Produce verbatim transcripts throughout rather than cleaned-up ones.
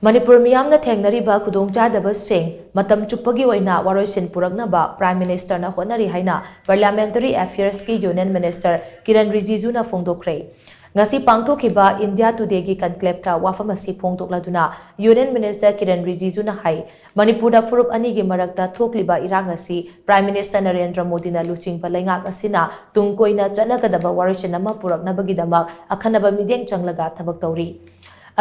ꯃꯅꯤꯄꯨꯔ ꯃꯤꯌꯥꯝꯅ ꯊꯦꯡꯅꯔꯤꯕ ꯈꯨꯗꯣꯡꯆꯥꯗꯕꯁꯤꯡ ꯃꯇꯝ ꯆꯨꯞꯄꯒꯤ ꯑꯣꯏꯅ ꯋꯥꯔꯣꯏꯁꯤꯟ ꯄꯨꯔꯛꯅꯕ Prime Ministerꯅ ꯍꯣꯠꯅꯔꯤ ꯍꯥꯏꯅ Parliamentary Affairsꯀꯤ Union Minister Kiren Rijijuna ꯐꯣꯡꯗꯣꯛꯈ꯭ꯔꯦ꯫ ꯉꯁꯤ ꯄꯥꯡꯊꯣꯛꯈꯤꯕ India Todayꯒꯤ conclaveꯇ ꯋꯥꯐꯝ ꯑꯁꯤ ꯐꯣꯡꯗꯣꯛꯂꯗꯨꯅ Union Minister Kiren Rijijuna ꯍꯥꯏ, ꯃꯅꯤꯄꯨꯔꯗ ꯐꯨꯔꯨꯞ ꯑꯅꯤꯒꯤ ꯃꯔꯛꯇ ꯊꯣꯛꯂꯤꯕ ꯏꯔꯥꯡ ꯑꯁꯤ Prime Minister ꯅꯔꯦꯟꯗ꯭ꯔ ꯃꯣꯗꯤꯅ ꯂꯨꯆꯤꯡꯕ ꯂꯩꯉꯥꯛ ꯑꯁꯤꯅ ꯇꯨꯡ ꯀꯣꯏꯅ ꯆꯠꯅꯒꯗꯕ ꯋꯥꯔꯣꯏꯁꯤꯟ ꯑꯃ ꯄꯨꯔꯛꯅꯕꯒꯤꯗꯃꯛ ꯑꯈꯟꯅꯕ ꯃꯤꯠꯌꯦꯡ ꯆꯪꯂꯒ ꯊꯕꯛ ꯇꯧꯔꯤ꯫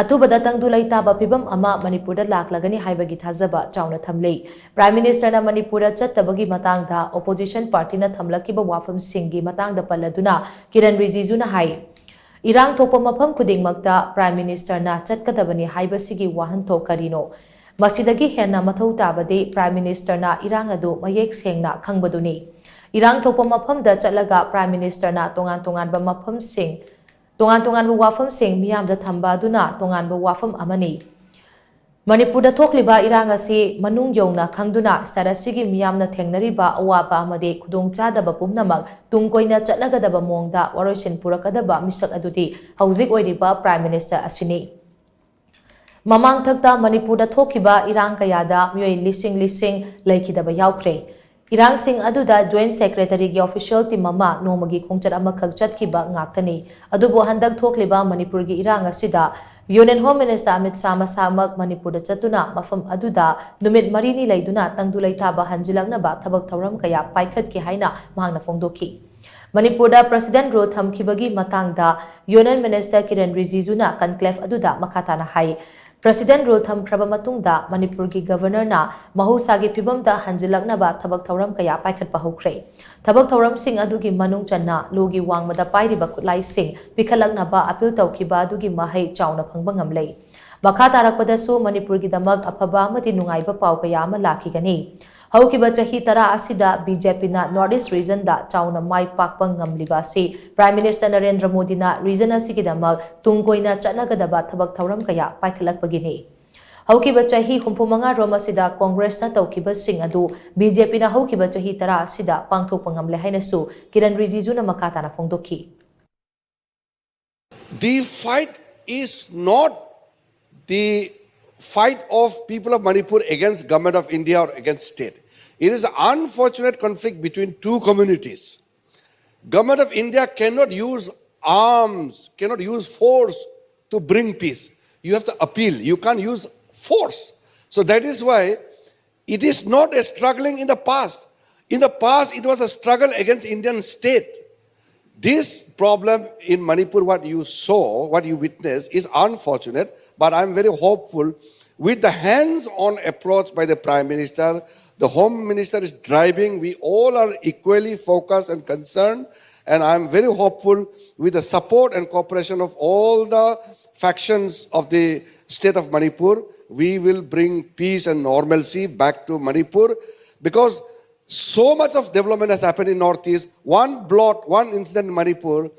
ꯑꯊꯨꯕꯗ ꯇꯪꯗꯨ ꯂꯩꯇꯥꯕ ꯐꯤꯕꯝ ꯑꯃ ꯃꯅꯤꯄꯨꯔꯗ ꯂꯥꯛꯂꯒꯅꯤ ꯍꯥꯏꯕꯒꯤ ꯊꯥꯖꯕ ꯆꯥꯎꯅ ꯊꯝꯂꯤ꯫ Prime Ministerꯅ ꯃꯅꯤꯄꯨꯔꯗ ꯆꯠꯇꯕꯒꯤ ꯃꯇꯥꯡꯗ opposition partyꯅ ꯊꯝꯂꯛꯈꯤꯕ ꯋꯥꯐꯝꯁꯤꯡꯒꯤ ꯃꯇꯥꯡꯗ ꯄꯜꯂꯗꯨꯅ Kiren Rijijuna ꯍꯥꯏ, ꯏꯔꯥꯡ ꯊꯣꯛꯄ ꯃꯐꯝ ꯈꯨꯗꯤꯡꯃꯛꯇ Prime Ministerꯅ ꯆꯠꯀꯗꯕꯅꯤ ꯍꯥꯏꯕꯁꯤꯒꯤ ꯋꯥꯍꯟꯊꯣꯛ ꯀꯔꯤꯅꯣ? ꯃꯁꯤꯗꯒꯤ ꯍꯦꯟꯅ ꯃꯊꯧ ꯇꯥꯕꯗꯤ Prime Ministerꯅ ꯏꯔꯥꯡ ꯑꯗꯨ ꯃꯌꯦꯛ ꯁꯦꯡꯅ ꯈꯪꯕꯗꯨꯅꯤ꯫ ꯏꯔꯥꯡ ꯊꯣꯛꯄ ꯃꯐꯝꯗ ꯆꯠꯂꯒ Prime Ministerꯅ ꯇꯣꯉꯥꯟ ꯇꯣꯉꯥꯟꯕ ꯃꯐꯝꯁꯤꯡ, ꯇꯣꯉꯥꯟ ꯇꯣꯉꯥꯟꯕ ꯋꯥꯐꯝꯁꯤꯡ ꯃꯤꯌꯥꯝꯗ ꯊꯝꯕ ꯑꯗꯨꯅ ꯇꯣꯉꯥꯟꯕ ꯋꯥꯐꯝ ꯑꯃꯅꯤ꯫ ꯃꯅꯤꯄꯨꯔꯗ ꯊꯣꯛꯂꯤꯕ ꯏꯔꯥꯡ ꯑꯁꯤ ꯃꯅꯨꯡ ꯌꯧꯅ ꯈꯪꯗꯨꯅ state ꯑꯁꯤꯒꯤ ꯃꯤꯌꯥꯝꯅ ꯊꯦꯡꯅꯔꯤꯕ ꯑꯋꯥꯕ ꯑꯃꯗꯤ ꯈꯨꯗꯣꯡꯆꯥꯗꯕ ꯄꯨꯝꯅꯃꯛ ꯇꯨꯡ ꯀꯣꯏꯅ ꯆꯠꯅꯒꯗꯕ ꯃꯑꯣꯡꯗ ꯋꯥꯔꯣꯏꯁꯤꯟ ꯄꯨꯔꯛꯀꯗꯕ ꯃꯤꯁꯛ ꯑꯗꯨꯗꯤ ꯍꯧꯖꯤꯛ ꯑꯣꯏꯔꯤꯕ Prime Minister ꯑꯁꯤꯅꯤ꯫ ꯃꯃꯥꯡꯊꯛꯇ ꯃꯅꯤꯄꯨꯔꯗ ꯊꯣꯛꯈꯤꯕ ꯏꯔꯥꯡ ꯀꯌꯥꯗ ꯃꯤꯑꯣꯏ ꯂꯤꯁꯤꯡ ꯂꯤꯁꯤꯡ ꯂꯩꯈꯤꯗꯕ ꯌꯥꯎꯈ꯭ꯔꯦ꯫ ꯏꯔꯥꯡꯁꯤꯡ ꯑꯗꯨꯗ Joint Secretaryꯒꯤ official team ꯑꯃ ꯅꯣꯡꯃꯒꯤ ꯈꯣꯡꯆꯠ ꯑꯃꯈꯛ ꯆꯠꯈꯤꯕ ꯉꯥꯛꯇꯅꯤ꯫ ꯑꯗꯨꯕꯨ ꯍꯟꯗꯛ ꯊꯣꯛꯂꯤꯕ ꯃꯅꯤꯄꯨꯔꯒꯤ ꯏꯔꯥꯡ ꯑꯁꯤꯗ Union Home Minister Amit Shah ꯃꯁꯥꯃꯛ ꯃꯅꯤꯄꯨꯔꯗ ꯆꯠꯇꯨꯅ ꯃꯐꯝ ꯑꯗꯨꯗ ꯅꯨꯃꯤꯠ ꯃꯔꯤꯅꯤ ꯂꯩꯗꯨꯅ ꯇꯪꯗꯨ ꯂꯩꯇꯥꯕ ꯍꯟꯖꯤꯜꯂꯛꯅꯕ ꯊꯕꯛ ꯊꯧꯔꯝ ꯀꯌꯥ ꯄꯥꯏꯈꯠꯈꯤ ꯍꯥꯏꯅ ꯃꯍꯥꯛꯅ ꯐꯣꯡꯗꯣꯛꯈꯤ꯫ ꯃꯅꯤꯄꯨꯔꯗ President Rule ꯊꯝꯈꯤꯕꯒꯤ ꯃꯇꯥꯡꯗ Union Minister Kiren Rijijuna conclave ꯑꯗꯨꯗ ꯃꯈꯥ ꯇꯥꯅ ꯍꯥꯏ, President Rule ꯊꯝꯈ꯭ꯔꯕ ꯃꯇꯨꯡꯗ ꯃꯅꯤꯄꯨꯔꯒꯤ Governorꯅ ꯃꯍꯧꯁꯥꯒꯤ ꯐꯤꯕꯝꯗ ꯍꯟꯖꯤꯜꯂꯛꯅꯕ ꯊꯕꯛ ꯊꯧꯔꯝ ꯀꯌꯥ ꯄꯥꯏꯈꯠꯄ ꯍꯧꯈ꯭ꯔꯦ꯫ ꯊꯕꯛ ꯊꯧꯔꯝꯁꯤꯡ ꯑꯗꯨꯒꯤ ꯃꯅꯨꯡ ꯆꯟꯅ ꯂꯨꯒꯤ ꯋꯥꯡꯃꯗ ꯄꯥꯏꯔꯤꯕ ꯈꯨꯠꯂꯥꯏꯁꯤꯡ ꯄꯤꯈꯠꯂꯛꯅꯕ appeal ꯇꯧꯈꯤꯕ ꯑꯗꯨꯒꯤ ꯃꯍꯩ ꯆꯥꯎꯅ ꯐꯪꯕ ꯉꯝꯂꯦ꯫ ꯃꯈꯥ ꯇꯥꯔꯛꯄꯗꯁꯨ ꯃꯅꯤꯄꯨꯔꯒꯤꯗꯃꯛ ꯑꯐꯕ ꯑꯃꯗꯤ ꯅꯨꯡꯉꯥꯏꯕ ꯄꯥꯎ ꯀꯌꯥ ꯑꯃ ꯂꯥꯛꯈꯤꯒꯅꯤ꯫ ꯍꯧꯈꯤꯕ ꯆꯍꯤ ꯇꯔꯥ ꯑꯁꯤꯗ BJPꯅ North East regionꯗ ꯆꯥꯎꯅ ꯃꯥꯏ ꯄꯥꯛꯄ ꯉꯝꯂꯤꯕ ꯑꯁꯤ Prime Minister ꯅꯔꯦꯟꯗ꯭ꯔ ꯃꯣꯗꯤꯅ region ꯑꯁꯤꯒꯤꯗꯃꯛ ꯇꯨꯡ ꯀꯣꯏꯅ ꯆꯠꯅꯒꯗꯕ ꯊꯕꯛ ꯊꯧꯔꯝ ꯀꯌꯥ ꯄꯥꯏꯈꯠꯂꯛꯄꯒꯤꯅꯤ꯫ ꯍꯧꯈꯤꯕ ꯆꯍꯤ ꯍꯨꯝꯐꯨ ꯃꯉꯥ ꯔꯣꯝ ꯑꯁꯤꯗ Congressꯅ ꯇꯧꯈꯤꯕꯁꯤꯡ ꯑꯗꯨ BJPꯅ ꯍꯧꯈꯤꯕ ꯆꯍꯤ ꯇꯔꯥ ꯑꯁꯤꯗ ꯄꯥꯡꯊꯣꯛꯄ ꯉꯝꯂꯦ ꯍꯥꯏꯅꯁꯨ Kiren Rijijuna ꯃꯈꯥ ꯇꯥꯅ ꯐꯣꯡꯗꯣꯛꯈꯤ꯫ The fight is not the fight of people of Manipur against government of India or against state. It is an unfortunate conflict between two communities. Government of India cannot use arms, cannot use force to bring peace. You have to appeal. You can't use force. So that is why it is not a struggling in the past. In the past, it was a struggle against Indian state. This problem in Manipur, what you saw, what you witnessed, is unfortunate, but I'm very hopeful with the hands-on approach by the Prime Minister. The Home Minister is driving. We all are equally focused and concerned, and I'm very hopeful with the support and cooperation of all the factions of the state of Manipur, we will bring peace and normalcy back to Manipur, because so much of development has happened in Northeast. One blot, one incident in Manipur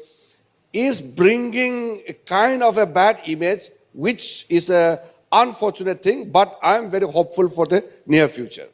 is bringing a kind of a bad image, which is a unfortunate thing, but I'm very hopeful for the near future.